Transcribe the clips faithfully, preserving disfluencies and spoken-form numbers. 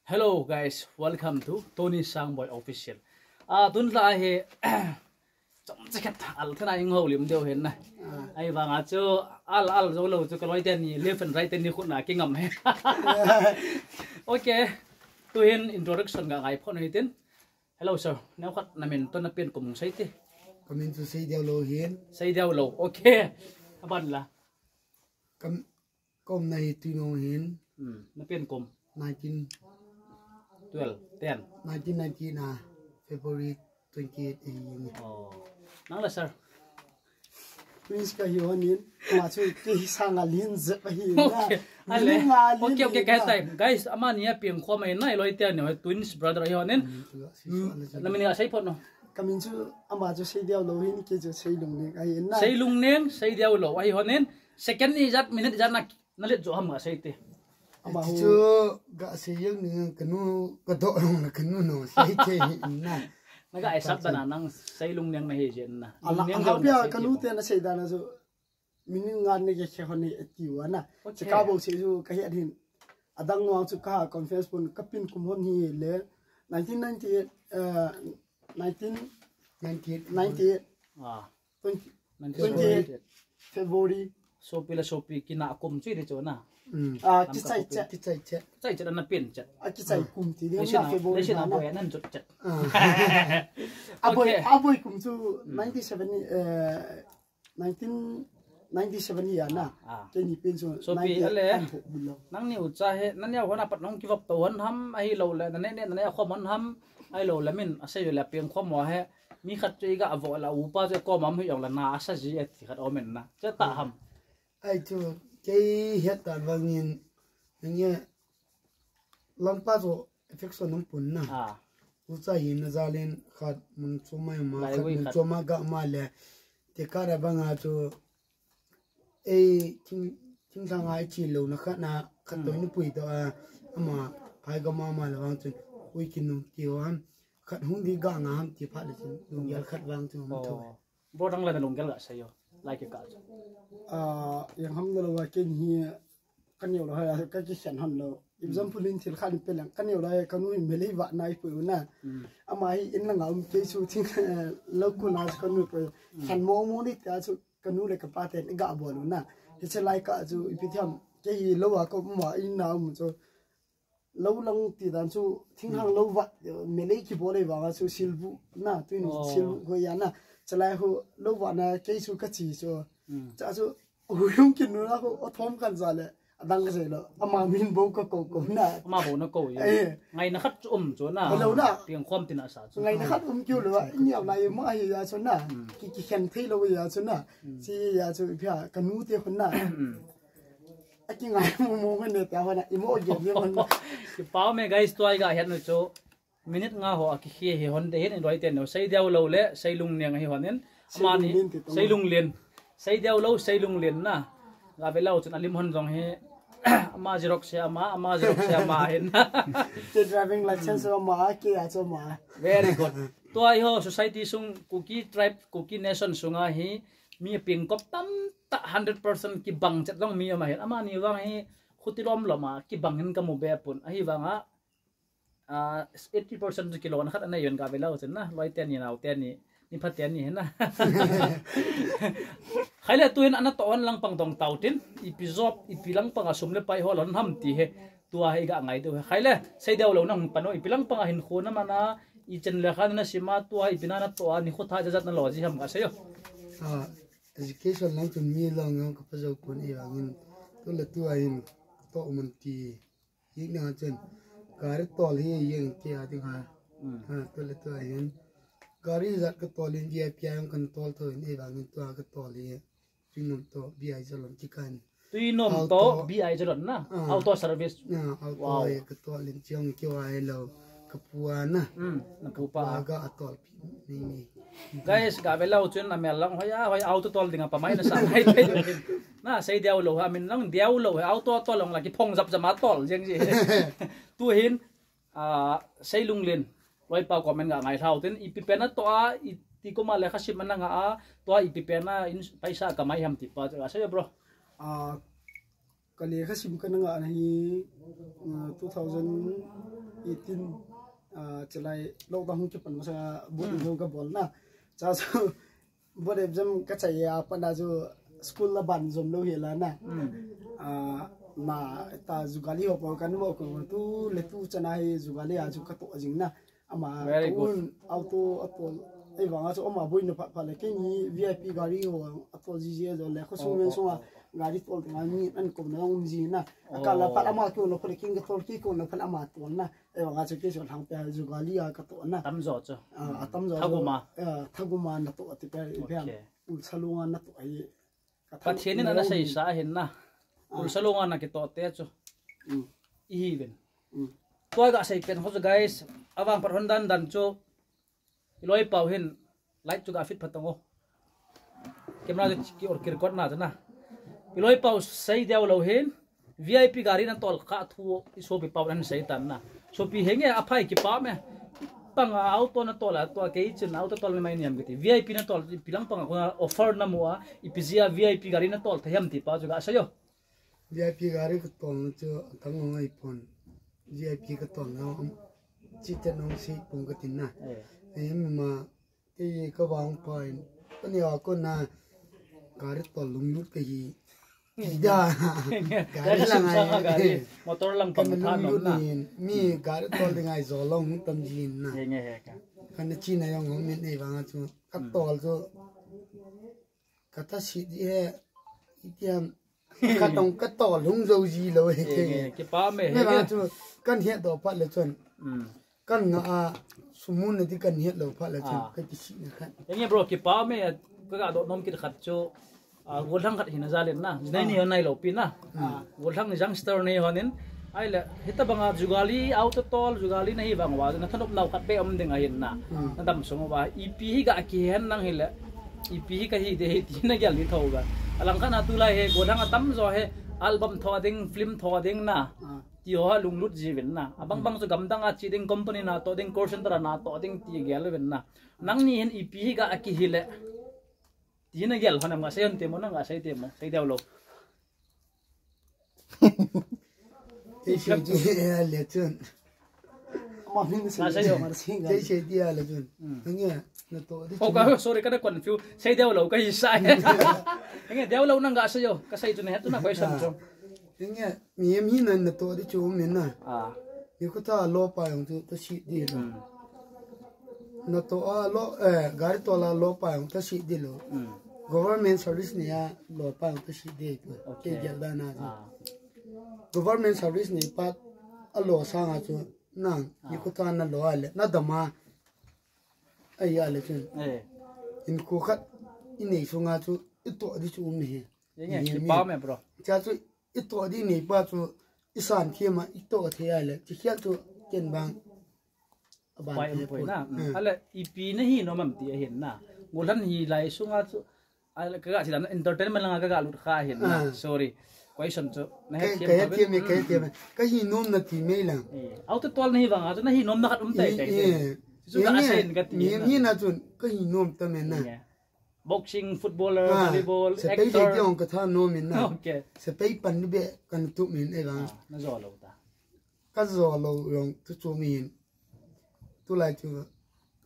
Hello guys, welcome to Tony Sangboi Official. Ah, tun la hi chom chakhat al thana ing ho lim deu hen na. Ai vang a chu al al zo lo chu ka loi ten ni left and right ten ni khut na ki ngam he. Okay. Tu hin introduction ga ngai phon hi tin. Hello sir, neu khat na min to na pen kum sei ti. Ka min chu Seidiau lo hin. Seidiau lo. Okay. Aban la. Kam kom na hi Tuinong hin. Hmm. Na pen kum. Nineteen twelve, ten. Nineteen ninety na February twenty eight ahi. Oh. Nang la sir. Twins ka hi hon in. Ma chu ke hi sang a lin zep ahi na. Okay. Ale. Lin a lin okay okay ahi guys na. Time. Guys, ama ni a piang khom ahi na loi te ni twins brother ahi hon in. Hmm, tu la si so ala. Na min ga sei phot no. Ka min chu ama chu Seidiau lo hin ke chu Seilungneng ahi na. Seilungneng, Seidiau lo ahi hon in. Second ni jat minute jat na Na let jo ham nga sei te. Ama hu chu ga sei yang ni ka nu ka do long na ka nu no sei te hi na. Na ga ai sap da na nang sei Lungneng na he je na. Ala Lungneng ha jo na pia sei ka te nu mo. Te na sei da na chu. Min ngan ne ke khe hon ni ti wa na. Okay. Chicago sei chu ka he hin. Adang nuang chu ka conference pun ka pin kum hon hi le. Nineteen ninety eight, uh, nineteen ninety eight. Ah. Twenty, Nineteen twenty eight seventy. February. Sopi la sopi kina kum chu ri chu na. Mm. Ah, Lam ka kichai kopi. Chet. Kichai chet. Chai chet na pin chet. Ah, kichai kum ti ding Lesin na a, February lesin a na. Boi nan chut chet. Ah. Aboi, Okay. Aboi kum chu Mm. ninety seven ni, eh, nineteen ninety seven ni ya na. Ah. Ke ni pin chu Sopi ninety eight ale. An ho bulo. Nang ni u cha he, nan ya hona pat nong kivop to hon ham, ahi lo le, na ne ne, na ne khom hon ham, ahi lo le min, asei le piang khom mo he. Mi khat chu i ga vo la upa chu kom am hi jong la na asa ji e ti khat om in na. Che ta ham. Ai chu kei het ta vangin nge lampa chu affection nung pun na. Ah. U cha hi na jalin khat mun chu mai ma Lai khat ui mun khat. Chu ma ga ma le. Te ka ra banga chu Ei, thing, thingthang a i chi lo na khat na, khat to Hmm. ni pui to a, ama, phai ga ma ma la vang chun, ui kin nung ti ho ham, khat hung di ga nga ham ti phat le chun, lunggel khat vang chun, hum tho. Oh. Bro dang la na lunggel ga sa yo, lai ke ka chu. Ah, yang ham na lo wa ken hi, kan yo lo ha, ka ki khen hon lo. Hmm. Example in thil khat ni pe lang, kan yo lo ha, kan u hi me lei va nai pui u na. Hmm. Ama hi in la nga um ke chu thing, lo ku na chu kan u pui. Hmm. Khen mo mo ni ta chu, Ka nu le ka pa ten i ga bol u na. Hiche lai ka chu ipi thiam, kei hi lo a ka um a in na um chu. Lo lang ti dan chu thinghang lo vat, melei kibol ei vang a chu silbu na, tuin Oh. silbu ko ya na. Chalai hu lo vat na kei chu ka chi chu. Mm. Cha chu hu yung kin nu na hu o thom kan za le. Adang ka sei lo. Ama min bo ka ko ko na. Ama bo na ko ye. Eh. Ngai na khat chu um chu na. Lo na. Piang khom tin a sa chu. Ngai na khat um kiu lo. Ni am lai ma hi ya chu na. Mm. Ki, ki khen thei lo ya chu na. Mm. Si ya chu pia ka nu te khun na. Mm. A ki ngai mo mo ne ta ho na. I mo ye ye mo na. Ki pau me guys, tua i ga hian nu chu. Minute nga ho a kikhe hi hon de hin, in roi ten no, Seidiau lo le Seilungneng hi hon in. Amani Seilunglen ti tong. Seilunglen. Seidiau lo, Seilunglen na. Ga ve lo chun alim hon jong hi. Ama xerox se ama, ama xerox se ama hin. Ke driving license ama, ke a chu ama. Very good. Tua hi ho society sung Kuki tribe, Kuki nation sunga hi mi ping kop tam ta hundred percent kibang chet long mi ama hin. Amani vang hi khuti lom lom a kibang hin ka mu be pun. Ahi vang a Ah, eighty percent chu kilona khat anei yon ka ve lo chun na, loi te ni nau te ni, ni pha te ni he na. Khai le tu hin ana to on lang pang dong tau tin, ipi job, ipi lang pang a sum le pai ho lon ham ti he, tua he i ga ngai deu he. Khai le, Seidiau lo na hung pan o, ipi lang pang a hin khu na man a, i chen le khan na sim a, tua ipi na na to a, ni khu tha jat jat na lo ji ham ka sei o. Ah, education lang chun mi lo ngam ka pa jo pun i vangin, tu le tu a hin, to mun ti. Hi nga chun, gari tol hi yeng ke a ding ha. Mm. Ha, tu le tu a hin. Gari jat ka tol in, V I P a yong kan tol tho in, ei vangin tua ka tol hi. Tuinom to, B I Jalon ki kan. Tuinom to, Auto. B I Jalon na? Ah. Auto service. Ah, auto Wow. hi ka tol in, chiong ki wa hi lo. Ka pu a na. Mm, na pu pa. Ka pu a ga a tol pi. Ni, ni. Guys, ga ve lo chun a mel lang hoi a, hoi auto tol ding a pa mai na sa mai te. Na, Seidiau lo ha, min lang Diau lo ha, auto tol long la ki phong jap jama tol, jeng ji. Tu hin, ah, Seilunglen, loi pa comment ga ngai thau tin, ipi pen a to a, i ti ko ma le kha sim na nga a, to a ipi pen a, in paisa ka mai ham ti pa, ga sei bro. Ah, Ka lekha sim kana ngah na hi, uh, two thousand eighteen, uh, chulai lockdown hung kipan masa board exam ka bol na. Cha chu board exam ka chai a pat na chu school la ban jom lou hi la na. Ah, na ta jugali ho pa kan mo ko tu le tu chana hi jugali a chu ka toh jing na. Ama Very ka good. Un auto atol. Ei vang a chu ama boina phat phat le kei ni V I P gari ho atol ji ji a jo le kho sung Oh, len oh, sung a oh. Gari tol te ngai mi an ko na um ji na. Ka la Oh. Pat ama ko no phat le king ka tol ki ko no phat ama tol na. Ei vang a chu kei chu thang pe jugali a ka toh na. Tam jo chu. Ah, atam jo. Thaguma. Ah, thaguma na toh ti pe i pe. Okay. Ulsa lunga na toh ai. Ka thang Pathian in na ana um. Seisa ahin na. Ah. Ulsa lunga na kitoh te chu. Mm. I hi vin. Mm. Tua ga sei pen ho chu guys, avang pat hon dan dan chu. I loi pau hin light chu ga fit phat tong o. Camera chu ki or ki record na chu na. I loi pau sei deu lou hin V I P gari na tol kha thu i sopi pau nan sei tan na. Sopi henge a phai kipa me. Panga auto na tol a tua kei chin auto tol me mai niam kiti. V I P na tol i pilang panga ko offer na mu a i pizia V I P gari na tol thayam ti pa chu ga sei o. V I P gari ka tol na chu tang ngai pon. V I P ka tol na chi te nong si pung ka tin na. Eh. Ei ma Kei ka vang pai. Kani a ko na gari tol lunglut ka hi. Ida. Gari Gari lang sim ai. Sanga gari. Motor lang Kan pang tha nom lunglut na. Ni. Mi gari tol ding ai zo long tam jin na. He nge he ka. Kan chi na yong hong min ei vang chu. Ka Hmm. Tol chu. Ka ta si di he. Itiam. Ka tong ka tol hung zo ji lo he He ke. Nge, kipa me he Me ba nge. Chu kan he do phat le chun. Hmm. Kan nga a sumun na ti kan he lo phat le chun. Ah. Ka ki si na khan. He nge bro, kipa me ka ga do nom kit khat chu. Ah, gollhang khat hin a jalen na. Jinai ni Ah. Hon nai lo pi na. Hmm. Ah, gollhang youngster ni honin. Ai le, hita banga jugali, auto tol, jugali na hi bang wa, na thanop nau khat be om ding ahin na. Hmm. Na dam sung wa, ipi hi ga kihen nang hi le, ipi hi ka hi de hi ti na gel ni tho ga. Alang khan a tu lai he, gollhang a tam jo he, album tho ding, film tho ding na. Ah. Ti ho ha lunglut ji vin na. Abang Hmm. Bang chu gamdang a chi ding, company na to ding, call center a na to ding ti gel vin na. Nang ni hin ipi hi ga ki hi le. Ti na gel hon am ga sei hon te mo, nang ga sei te mo, sei deu lo. Kei sei ti a le chun. Ama min Na sei yo. Mar sing ga. Kei sei ti a le chun. Hmm. Nge, na to di Oh, chun. Ka, sorry, ka na confuse. Sei deu lo, ka hi sai. Nge, deu lo nang ga sei yo. Ka sei chu na het chu na question chu. Nge, mi em hi na na to di chu min na. Ah. Ni ko ta lo pa yong chu ta si di lo. Hmm. Na to a lo, eh, gari to la lo pa yong ta si di lo. Hmm. Government service ni a lo pa yong ta si di lo. Okay. Ke gel da na. Ah. Government service ni pa a lo sa nga chu nang, Ah. Ni ko ta na lo a le, na dama. Ai a le chun. Eh. In ko khat, i nei sunga chu, i to di chu um he. Ye nge, Ye kipa nge. Me bro. Cha chu, i to di nei pa chu, i san thiem a, i to thei a le, chi khial chu, ken bang. A ban Pai thei um poi poi. Na. Mm. Hmm. Ale, ipi na hi nom am ti ahin na. Gollhang hi lai sunga chu, ale, ka ga chi dan entertainment langa ka ga lut kha ahin na. Ah. Sorry. Question chu, na Ka, het thiem ka het ta thiem e, ven. Ka het thiem e. Mm. Ka hi nom na ti mei lang. Eh, auto tol na hi vang a chu, na hi nom na khat um tai Ye, tai ye. Te. Chu Ye ka nge, asen ka ti ye na. Ni na chun, ka hi nom ta me na. Ye. Boxing, footballer, Ah, volleyball, Sepai actor. Sepai ti ong ka tha nom in na. Okay. Sepai pan ni be kan tu min e vang. Ah, na zo lo ta. Ka zo lo yong tu chu min. Tu lai chu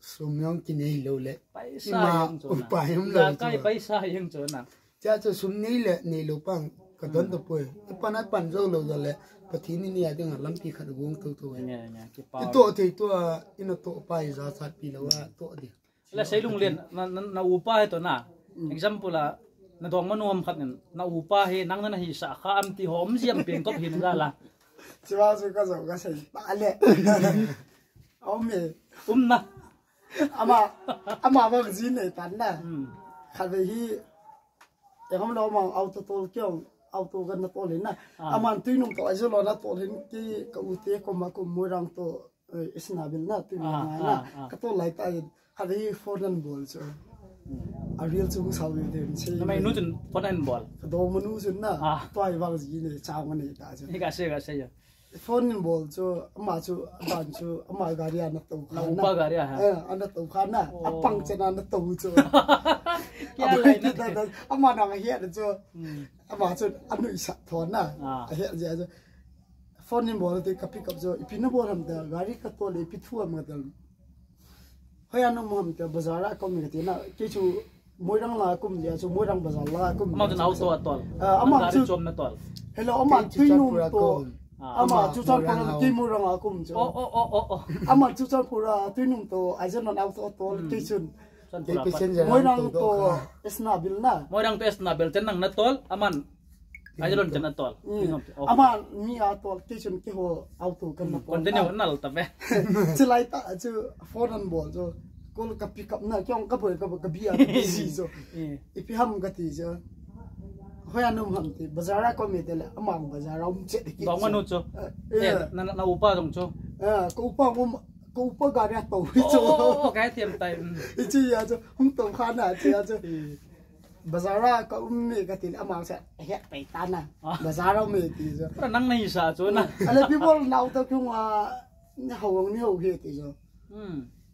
sum yong ki nei lo le. Paisa Ima yong chu na. Upa yong lo Ja chu. Kai paisa yong chu na. Cha chu sum nei le nei lo pang ka don Hmm. To poi. I pan a pan zo lo zo le. Pathian ni ni a ding a lampi khat gong to to. Nge, nge, kipa. I to thei to a, i na to pai ja sat pi lo a to di. La sei lung len, na, na, na upa he to na. Mm. Example a, na dong manu ham khat nen, na upa he, nang na hi sa kha am ti hom jiam pen kop hin la la. Chiwa su ka zo ka sei pa le. Om me. Um na. Ama, ama ba ji nei tan na. Mm. Kha ve hi, e kam lo ma auto tol kyong, auto gan na tol hin na. Ah. Aman tui num to a jo lo na tol hin ki ka u te ko ma ko mo rang to. Eh, isna bil na, tu Ah, na, ah, ah. Ka to lai ta, ka dei phone nan bol chu. Hmm. A real chu sa bil den, che. Na mai nu chun phone nan bol. Ka do manu chun na, Ah. To ai wang ji ne, cha ma ne ta chu. Ni ka se, ka se ya. Phone nan bol chu, ama chu, ban chu, ama gari ana to Na kha upa na. Gari a ha. Eh, ana to kha na, Oh. A pang chen ana to chu. Kya lai na te. Ama na he da chu. Ama chu anu isa thon na. A he je chu. Phone in bol te ka pick up chu. Ipi na bol ham da gari ka tol ipi thu am ka tel. Hoiya na mo ham te bazar a kom ka ti na. Ke chu Moirang la kum dia chu Moirang bazar la kum. Ama chu nau to atol. Ama chu chom na tol. Hello, ama chu Tuinum to. Ama chu Churachandpur a kum chu. Oh, oh, oh, oh, oh. Ama chu Churachandpur a Tuinum to, Aizawl a nau to atol, ke chun. Moirang to Esna bil na. Moirang to Esna bil chen nang na tol, aman. Aizawl chen na tol. Ama mi a tol, ke chun ke ho auto kan na tol. Continue na ta be. Chilai ta chu phone an bol chu. Call ka pick up na, kyong ka boi ka ka bia busy chu. Ipi ham ka ti chu. Hoiya na mo ham ti, bazar a kom e te le, ama bazar a um che ki. Dong manu chu. Eh, na na upa dong chu. Eh, ko upa um, ko upa gari a to hi chu. Oh, ka thiam tai. Ichi ya chu, hung to kha na chi ya chu. Bazar a ka um me ka ti le, ama sa he pai ta na. Bazar a um e ti chu. Nang na hi sa chu na. Ale pi bol nau to kyung a, ni hau ni hau he ti chu.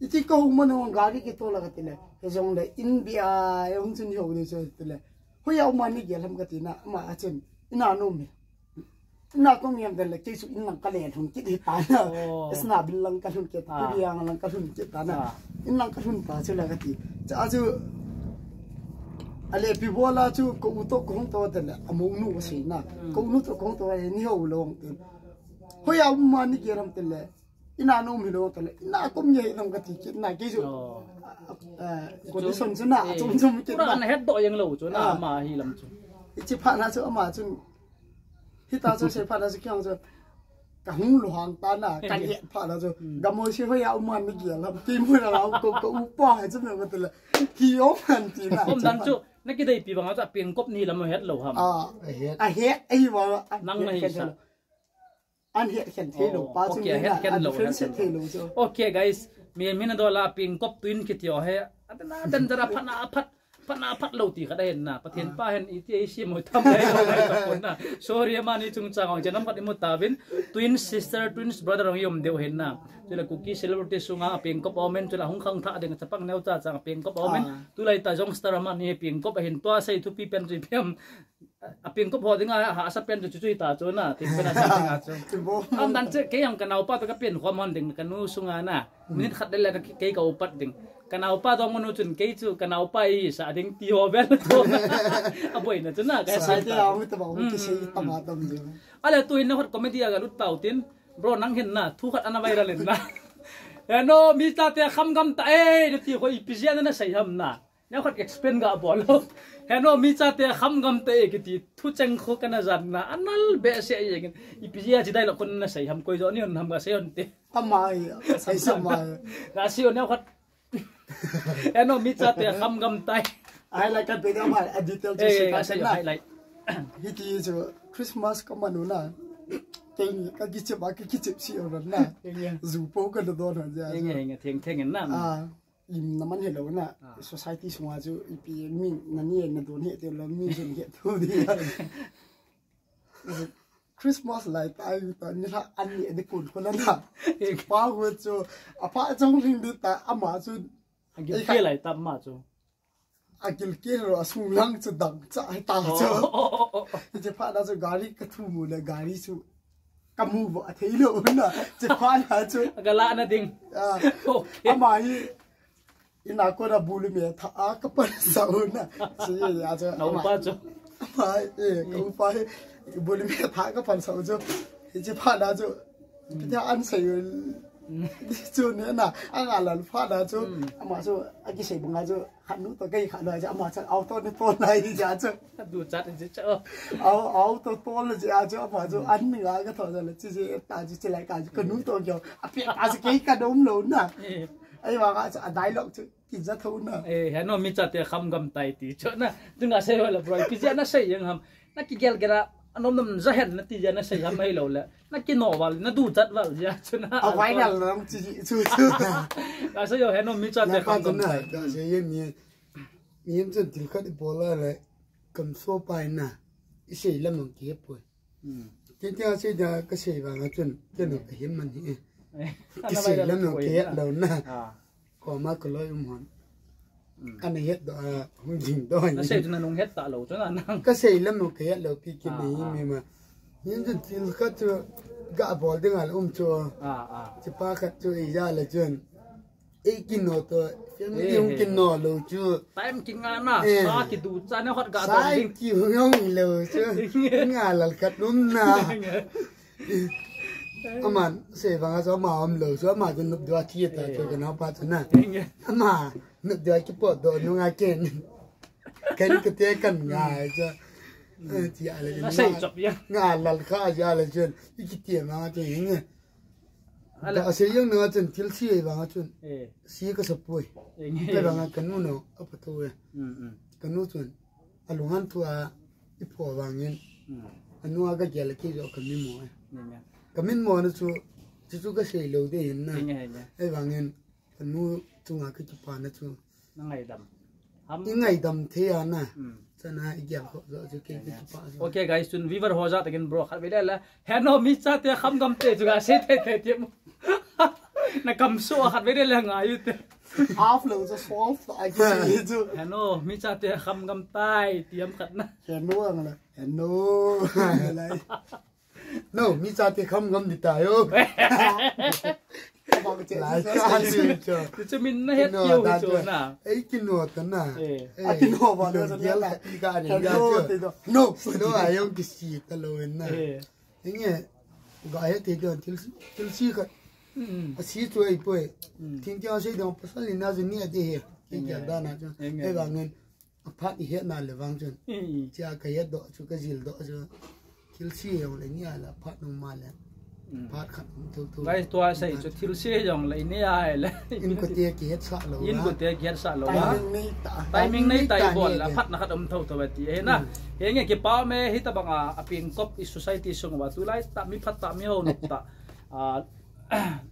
Iti ka hung manu gari ki to la ka ti le. He jong le, in bia, e hung chun hi hau ni chu ti le. Hoiya uma ni gel ham ka ti na, ama a chun, ina no me. Ina kong yam den le, ke chu in lang ka le lhun kit hi ta na. Esna bil lang ka lhun kit, ke bia lang ka lhun kit ta na. In lang ka lhun ta chu la ka ti. Cha chu, ale pi bol a chu, ko u to ko hung to den le, amo nu ko sei na. Ko u nu to ko hung to le, ni hau long te. Hoiya uma ni gel ham te le. Ina no mi lo ta le. Ina kom ye nang ka ti kit na ke chu. Condition chu na, chum chum kit na. Pura na het do yang lo chu na, ama hi lam chu. Ichi pha na chu ama chun. Hita chu se pha na chu kyang chu. Ka hung lo hang ta na, ka ye pha na chu. Ga mo si hoiya uma ni gel ham. Ti mu na la ko ko upa he chu na ko te le. Ki o man ti na. Om dan chu, na ki dei pi bang chu a peng kop ni lam het lo ham. A het, a hi wa. Nang na hi sa. An het khen thei lo, pa chu okay, het khen lo, difference het thei lo chu. Okay, guys, mi, mi na do la peng kop twin kiti o he. Atan, atan jara phat na phat, phat na phat lo ti khat ahin na. Pathen pa hin iti ei si mo tham dai lo ngai ta pon na. Sorry, ama ni chung chang ong chenam khat imu ta vin. Twin sister, twins brother ong yom deu hin na. Chule Kuki celebrity sunga peng kop omen, chule hung khang tha ding chapang neo cha chang peng kop omen. Tulai ta jong star ama ni peng kop ahin tua sei thupi pen chu ipi ham. A peng kop ho dinga, ha, asa pen chu chu chu ta chu na, tin pen asa dinga chu. Am dan che, kei ang ka naupa to ka pen khom hon ding, ka nu sunga na. Minute khat le le ka kei ka upat ding. Ka naupa dong manu chun kei chu, ka naupa i sa ding ti ho bel chu. A boi na chu na, ka sa te a mi ta ba, mi ki sei ta ma tam ding. Ale tu in na hot comedy a ga lut tau tin, bro nang hin na, thu khat ana viral in na. Ya no, mi cha te kham gam ta e, ti ho ipi jia na sei ham na. Neo khat explain ga bol lo. Heno mi cha te kham gam te kiti thu cheng kho kana jan na anal be se ye ngin. Ipi jia chi dai lo kon na sei ham koi jo ni hon ham ga sei hon te. Ama ya, sei sa ma ya. Ga sei hon neo khat. Heno mi cha te kham gam tai. Ai la ka be ga ma a detail chi sei ka sei na. Hiti chu Christmas ka manu na. Teng ka kichep a ka kichep si o na. Zu po ka do na ja. Theng theng na. Im na man hello na society sunga chu ipi mi na ni na don he te lo mi jun he thu di. Christmas lai ta ai ta ni la an ni de kun ko na na. Pa ho chu a pa jong ring de ta ama chu. A gil ke lai ta ma chu. A gil ke ro a sung lang chu dang cha he ta chu. Che pa da chu gari ka thu mu le gari chu. Ka mu ba thei lo na. Che pa na chu. Ga la na ding. Ama hi Ina ko na bul me tha a ka pan sa u na. Si ya chu. Na upa chu. Ama e ka upa he bul me tha ka pan sa u chu. Hi chi pha na chu. Pi ta an sa u. Chu ne na a nga la pha na chu. Ama chu a ki sei bang a chu. Khat nu to kai khat lo chu ama chu auto ne to na hi ja chu. Du chat ji chu. Au auto to le ja chu ama chu an ni ga ka tho le chi ji ta chu chi lai ka chu ka nu to jo. A pe ta chu kai ka dom lo na. Ai wa ka chu a dialogue chu. Kija tho na. Eh, heno mi cha te kham gam tai ti chu na. Tu na sei wala bro. Kija na sei yang ham. Na ki gel gera. Anom nom ja hen na ti ja na sei ham mai lo le. Na ki no wal, na du chat wal ja chu na. A vai na lang chi chu chu. Na sei yo heno mi cha te kham gam tai. Ka sei ye mi. Mi chun til khat i bola le. Kam so pai na. I sei lam ang ki poi. Tin tia sei da ka sei ba nga chun. Ke no ka him man hi. Ki sei lam ang ki lo na. Koma ka loi um hon. Ana het doh a, hung jing doh. Nasei chu nanung het talou chu na nang. Kasei lam u kahet lou pi ki nei mi ma. Hin chu thil khat chu gabol ding a la um chu. Chupa khat chu eija la chun. Ei kino to, family hung kino lou chu. Time kinga na, sa kidu cha na hot ga sa ding. Kihung lou chu. Nga lal khat um na. Aman, sei vang a chu ama um lou chu, ama chu nop dua thi ta chu ka nao pa chu na. Ama, nop dua kipo doh nunga ken. Ken kate kan nga chu. Ti a le. Nasei chop ya. Nga lal kha ja le chun. Iki ti ma chu hinge. Ala. Ka sei jong na chun thil si ei vang a chun. Si ka sa poi. Ka vang a ka nu no a pa to e. Ka nu chun. A lunghan thu a i pho vangin. A nu a ka gel ki jo ka mi mo e. Ka min mo na chu. Chu chu ka sei lou de hin na. Ei vangin. Ka nu chunga ka kipa na chu. Na ngaidam. Ham. I ngaidam thei a na. Chana i gel kho jo chu ke ke pa jo. Okay guys, chun viewer ho ja takin bro khat vele la. Heno mi chate kham gam te chu ga se te te ti mu. Na kam so khat vele la ngai u te. Half lo chu solve a ki si chu. Heno mi chate kham gam tai ti am khat na. Heno ang la. Heno. Lai. No, mi chate kham gam di ta yo. Lai ka ni cho. Ti chu min na het yo cho na. Ei kino ta na. A kino ba na sa la. Ka ni ya cho. No, no, ayong kisi ta lo na. Inge, ga he te don thil si, thil si ka. A si chu ei poi. Thing kya sei don pasal ni na chu ni a de he. Ki kya da na chu. Ei ga ngen. Aphat i het na le vang chun. Chia ka het doh chu ka jil doh chu. Thil si jong le ni a la phat nung ma le. Phat khat um tho tho. Guys, tua sei chu thil si jong le ni a le. In ko te ki het sa lo. In ko te ki het sa lo. Timing nei ta. Timing nei ta i bol la phat na khat um tho tho ti he na. He nge kipa me hi ta bang a, a ping kop i society sung wa tu lai ta mi phat ta mi ho nop ta. A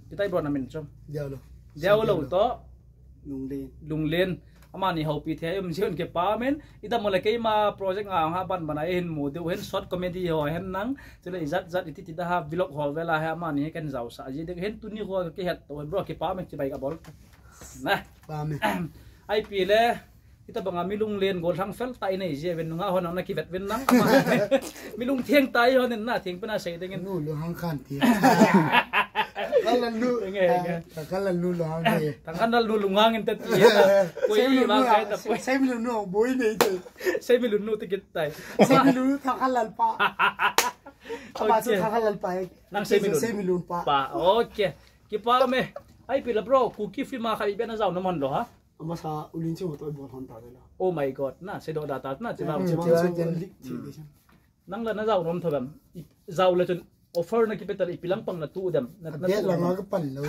Kitai bro na min chu. Diau lo. Diau lo to. Lunglen. Lunglen. Amani houpi thei um jiun kipa men. Ita mo le keima project nga ha ban ban a hin mu deu hin short comedy ho hin nang. Chule ijat jat iti ti da ha vlog ho vela ha amani kan jao sa ji de hin tuni ho ke het to bro kipa men kibai ka bol. Na. Pa men. Ai pi le. Ita banga mi lunglen gol hang fel tai nei je ven nunga hon na kivet ven nang. Mi lungtheng tai hon na theng pena sei dengin. Nu lu hang khan ti. Kala nu. Nge, nge. Kala nu lu hang ti. Tang kan lu lungang in ta ti. Koi mi lu bang nu, kai ta koi. Sei mi lu nu boi nei ti. Sei mi lu nu ti kit tai. Sei mi lu thang kan lal pa. Apa chu thang kan lal pa. Nang sei mi lu. Sei mi lu pa. Pa. Okay. Kipa me. Ai pi la bro, Kuki film a khai be na jao na mon lo ha. Amasa ulin chu to bol hon ta de la. Oh my God, na se do da ta na che ba. Che ba chu leak che de. Nang la na jao rom tho bam. Jao le chun offer na kipe ta le ipi lang pang na tu dem. Na bet lang ka pan lo.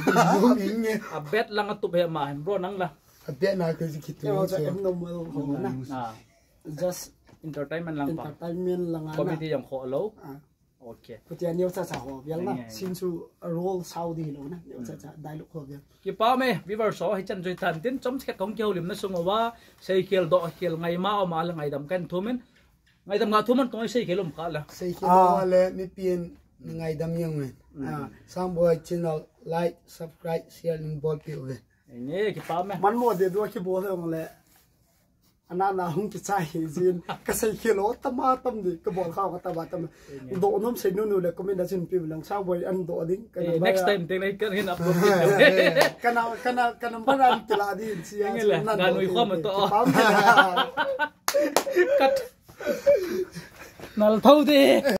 A bet lang a tu be ma hem bro nang la. A bet na ka ji ki tu. Em no mo ho na. Just entertainment lang pa. Entertainment lang na. Comedy jong kho lo. Okay. Kutia neo cha cha ho vial na. Sin chu role sao di lo na. Neo cha cha dialogue ho vial. Kipa me viewers ho hichan joi tan tin chom chet kong kihoulim na sung uva sei khel do khel ngai ma o ma la ngaidam kan thumin. Ngaidam nga thuman tong sei khel um ka la. Sei khel um le mi pin ngaidam yang men. Samboi channel like, subscribe, share in bol pi uve. Nge kipa me. Man mo de do ki bol le. Ana na hung kichai hi jin. Ka sei khel o tama tam di. Ka bol kha ka tama tam. Do nom sei nu nu le comment da chin pi lang sa boi an do ding. Next time te nei kan hin upload. Kana kana kana baran kila di si ya. Nge le. Ga nui khom to. Cut. Nal thau de.